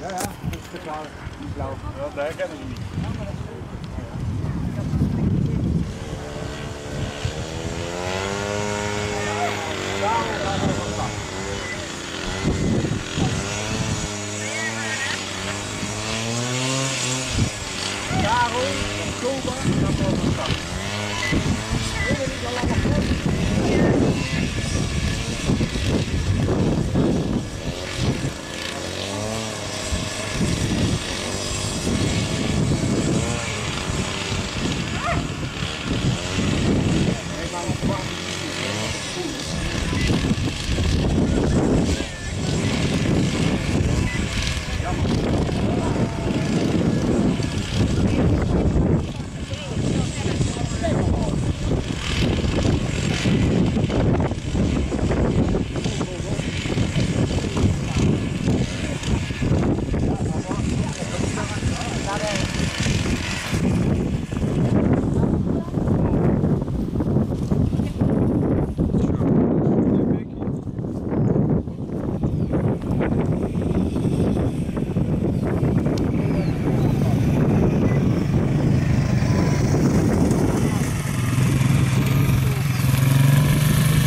Ja, ja, dat is de blauw. Die blauw. Ja, daar kennen ze niet. Daarom gaan we van start. Daarom, oktober.